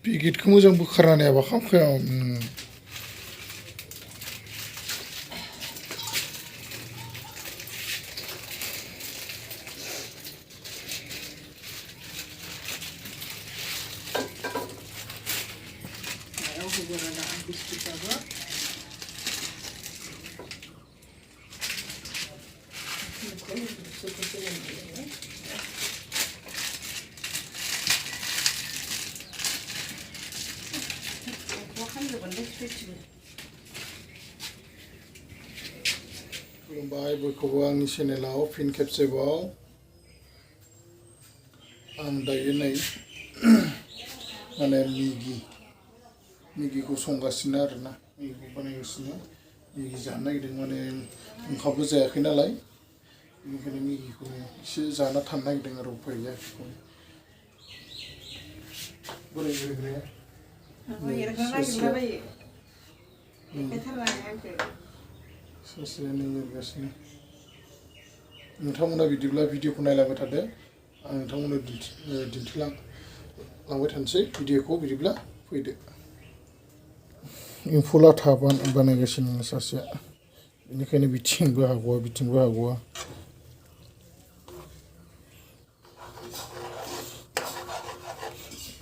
Pikitku moजां बोखारनानै हाबा खामखायाव खुलुमबाय बयखौबो आंनि चेनेलाव फिन खेबसेबाव आं दायो नै माने मेगिखौ संगासिनो आरोना मेगिखौ बानायगासिनो मेगि जानो नागिरदों माने ओंखामबो जायाखै नालाय बेनिखायनो मेगिखौ एसे जाना थानो नागिरदों आरो उफाय गैया बोरै गोरोग्राया सासेयानो एरगासिनो नोंथांमोना बिदिब्ला भिडिअखौ नायलांबाय थादो आं नोंथांमोननो दिन्थिलांबाय थानोसै भिडिअखौ बिदिब्ला फैदो एम्फौ लाथा बानायगासिनो सासेया बेनिखायनो बिथिंबो हागौआ बिथिंबो हागौआ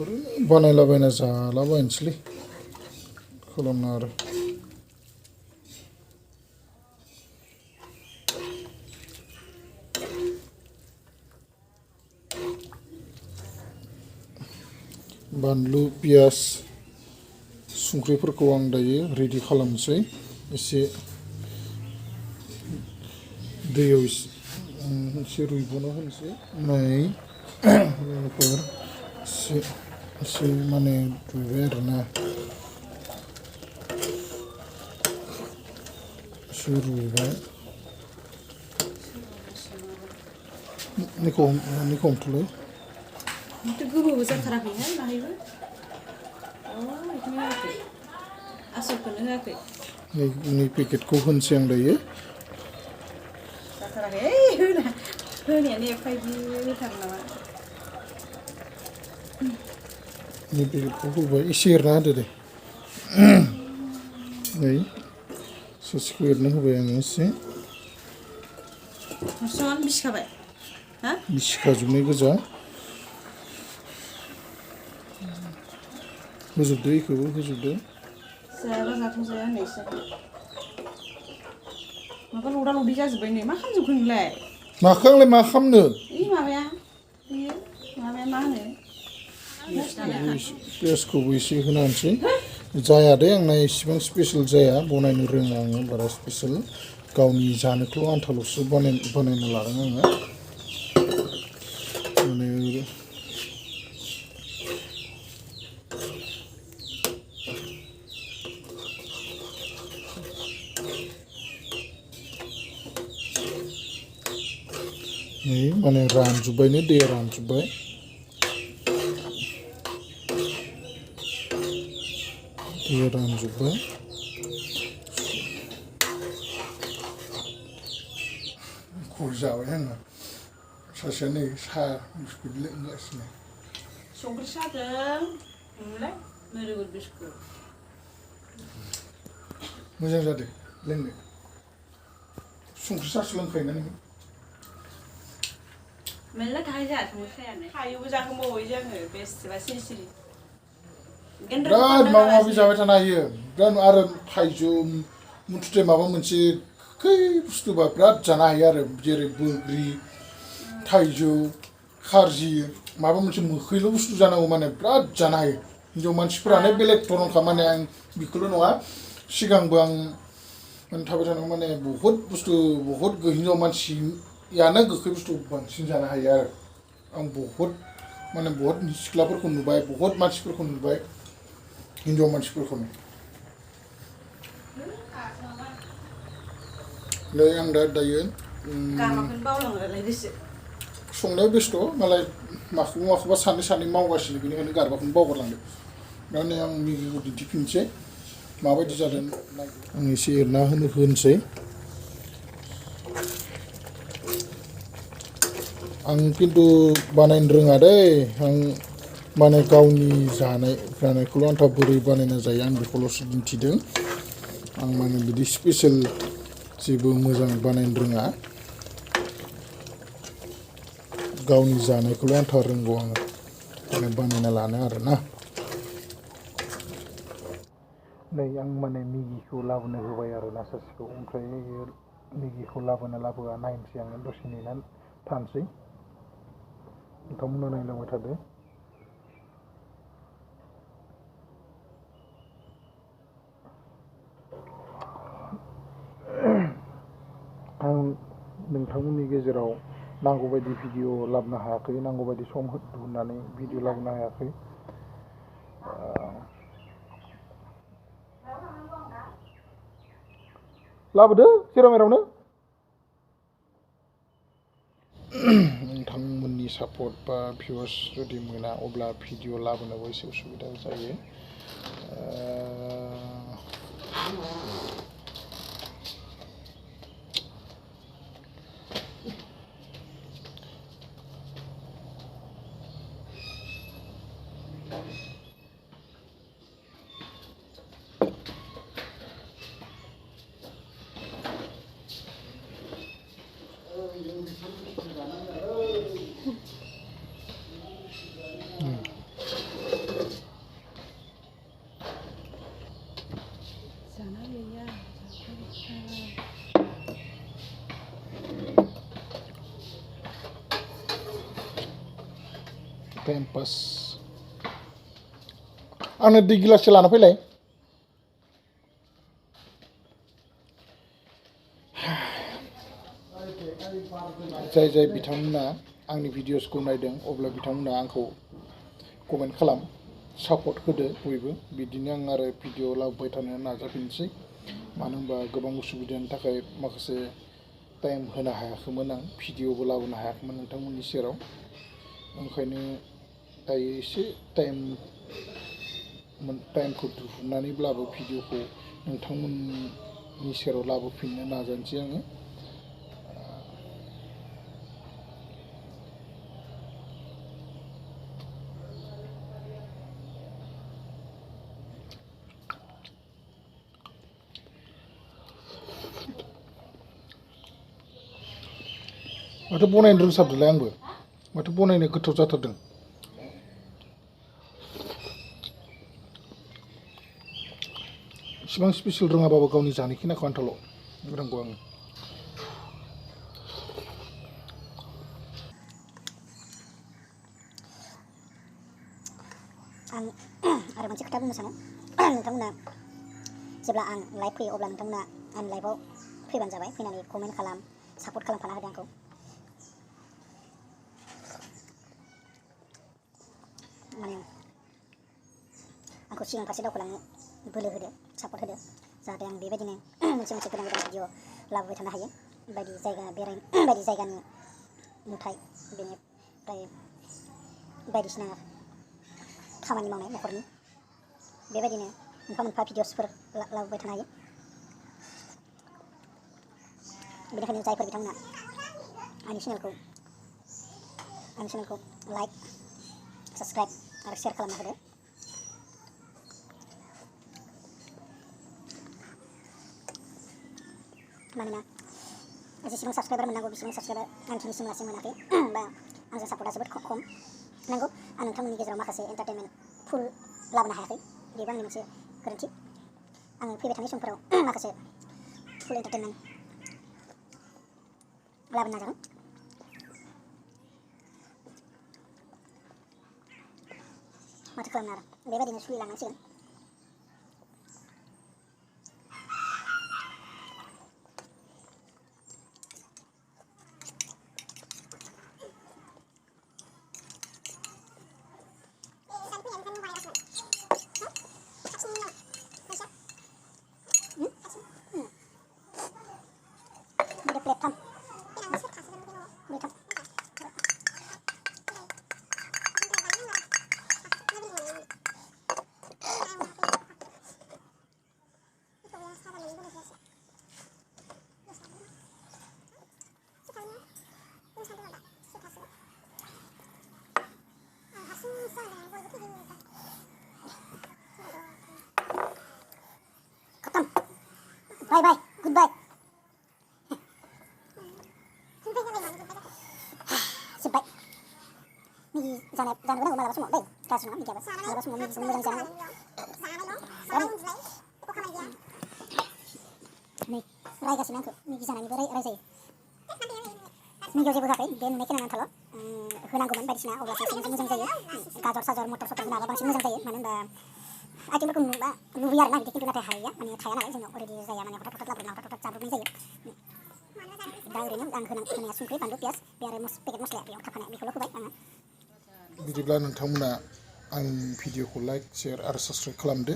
ओरैनो बानायलाबायना जालाबायनोसैलै खालामना आरो बानलु पियाज संख्रिफोरखौ आं दायो रेडि खालामनोसै एसे दैयाव एसे रुइबोना होनोसै नायफोर एसे माने रुइबाय आरोना एसे रुइबाय निखौ हमथ'लाय itu gobaw जाथाराखैहाय बाहायबो बेखौनो होआखै आसारखौनो होआखै नै पेकेटखौ होनोसै आं दायो जाथाराखै होनायानो एफायदि होथार नामा नै पेकेटखौ होबाय एसे एरना होदो दे नै ससेखौ एरना होबाय आङो एसे हारसिङानो बिसिखाबाय हा बिसिखाजोबनाय गोजा होजोबदो इखौबो होजोबदो जायाबा जाथों जाया होननायसो माबा लदा लदि जाजोब्बाय नै मा खालामजोबखो नोंलाय माखौ आंलाय मा खालामनो माबाया बेयो माबाया मा होनो पियाजखौबो एसे होना होनोसै जाया दे आंना इसेबां स्पेशल जाया बनायनो रोङा आङो बारा स्पेशल गावनि जानोखौल' आन्थाल'सो बानायना लादों आङो माने नै माने रानजोब्बायनो दैया रानजोब्बाय दैया रानजोब्बाय खर जाबाय आङो सासेया नै साहा बिस्कुट लोंगासिनो संख्रि सादों नुलाय मेरिगल बिस्कुट मोजां जादों लोंनो संख्रि सासो लोंखायोना नोङो मेरला थाखाय जोंहा संख्रि सायानो हायावबो जाखांबावबाय जोङो बेसेबा सिरि सिरि बिराद माबा माबि जाबाय थानो हायो बिराद आरो थाइजौ मुथुथे माबा मोनसे खै बुस्थुबा बिराद जानो हायो आरो जेरै बैग्रि थाइजौ खारजियो माबा मोनसे मोखैल' बुस्थु जानांगौ माने बिराद जानो हायो हिनजाव मानसिफोरानो बेलेग धरनखा माने आं बेखौल' नङा सिगांबो आं थाबाय थानायाव माने बहुद बुस्थु बहुद हिनजाव मानसियानो गोखै बुस्थु बांसिन जानो हायो आरो आं बहुद माने बहुद सिख्लाफोरखौ नुबाय बहुद मानसिफोरखौ नुबाय हिनजाव मानसिफोरखौनो नै आं दायो संनायाव बेस्थ' मालाय माखौबा सानै मावगासिनो बेनिखायनो गारबाखौनो बावगारलांदों दा नै आं मेगिखौ दिन्थिफिनसै माबायदि जादों आं एसे एरना होनोसै आं खिन्थु बानायनो रोङा दै आं माने गावनि जानायखौल' आन्था बोरै बानायना जायो आं बेखौल'सो दिन्थिदों आं माने बिदि स्पेसियेल जेबो मोजां बानायनो रोङा गावनि जानायखौल' आन्था रोंगौ आङो माने बानायना लानो आरोना नै आं माने मेगिखौ लाबोनो होबाय आरोना सासेखौ ओमफ्राय मेगिखौ लाबोआ नायनोसै आङो दसे नेनानै थानोसै नोंथांमोना नायलांबाय थादो आं नोंथांमोननि गेजेराव नांगौबायदि भिडिअ लाबोनो हायाखै नांगौबायदि सम दिहुननानै भिडिअ लाबोनो हायाखै लाबोदो जेराव मेरावनो नोंथांमोननि सापर्ट बा भिउस जुदि मोना अब्ला भिडिअ लाबोनोबो एसे उसुबिदा जायो टाइम पास आंनो दै गिलाससे लाना फैलाय जाय बिथांमोना आंनि भिडिअसखौ नायदों अब्ला बिथांमोना आंखौ कमेन्ट खालाम सापर्ट होदो बयबो बिदिनो आं आरो भिडिअ लाबोबाय थानो नाजाफिनसै मानो होनबा गोबां उसुबिदानि थाखाय माखासे टाइम होनो हायाखैमोन आं भिडिअबो लाबोनो हायाखैमोन नोंथांमोननि सेराव ओंखायनो दायो एसे टाइमखौ दिहुननानैब्लाबो भिडिअखौ नोंथांमोननि सेराव लाबोफिननो नाजानोसै आङो माथो बनायनो रोंसाबदोंलाय आंबो माथो बनायनो गोथाव जाथारदों इसिबां स्पेसियेल रोङाबाबो गावनि जानायखिनिखौ आन्थाल' रोंगौ आङो आं आरो मोनसे खोथा बुंनो सानो नोंथांमोना जेब्ला आं लाइभ फैयो अब्ला नोंथांमोना आं लाइभआव फैबानो जाबाय फैनानै कमेन्ट खालाम सापर्ट खालामफाना होदो आंखौ माने आंखौ सिगां फारसे दावखोलांनो बोलो होदो सापर्ट होदो जाहाथे आं बेबायदिनो मोनसे गोदान भिडिअ लाबोबाय थानो हायो बायदि जायगानि नुथाय बेनिफ्राय बायदिसिना खामानि मावनाय न'खरनि बेबायदिनो मोनफा भिडिअसफोर लाबोबाय थानो हायो बेनिखायनो जायफोर बिथांमोना आंनि चेनेलखौ लाइक साबस्क्राइब आरो शेयार खालामना होदो मानोना जेसेबां साबस्क्राइबार मोननांगौ बेसेबां साबस्क्राइबार आं दिनैसिम लासिम मोनाखै बा आंजों सापर्टआ जोबोद खम नंगौ आं नोंथांमोननि गेजेराव माखासे एन्टारटेनमेन्ट फुल लाबोनो हायाखै बेबो आंनि मोनसे गोरोन्थि आङो फैबाय थानाय समफोराव माखासे फुल एन्टारटेनमेन्ट लाबोनो नाजागोन माथो खालामनो आरो बेबायदिनो सोलिलांनांसिगोन प्लेटथाम खत्म बाय बाय गुड बाय जोब्बाय मेगि जानो नांगौ मालाबा समाव दै गाज्रि नङा मेगियाबो मालाबा समाव मेगिखौ मोजां जानांगौ नै रायगासिनो आंखौ मेगि जानायनिबो रायजायो मेगियाव जेबो होआखै बे नुनाय खिनियानो आन्थाल' होनांगौमोन बायदिसिना अब्लासो एसे मोजां जायो गाजर साजर मटर सटर होनो हाबा बांसिन मोजां जायो मानो होनबा आइटेमफोरखौ नुबा लुबैयो आरोना बिदि खिन्थु नाथाय हाया माने थाया नालाय जोंनाव अलरेडि जाया माने हथाथ लाब्रबना हथाथ जाब्रबनाय जायो दा ओरैनो आं होनाया संख्रि बानलु पियास बे आरो पेकेट मस्लाया बेयाव थाफानाय बेखौल' होबाय आङो बिदिब्ला नोंथांमोना आंनि भिडिअखौ लाइक शेयार आरो साबस्क्राइब खालामदो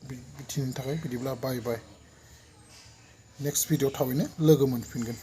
बिदिनि थाखाय बिदिब्ला बाय बाय नेक्स्ट भिडिअ थाबैनो लोगो मोनफिनगोन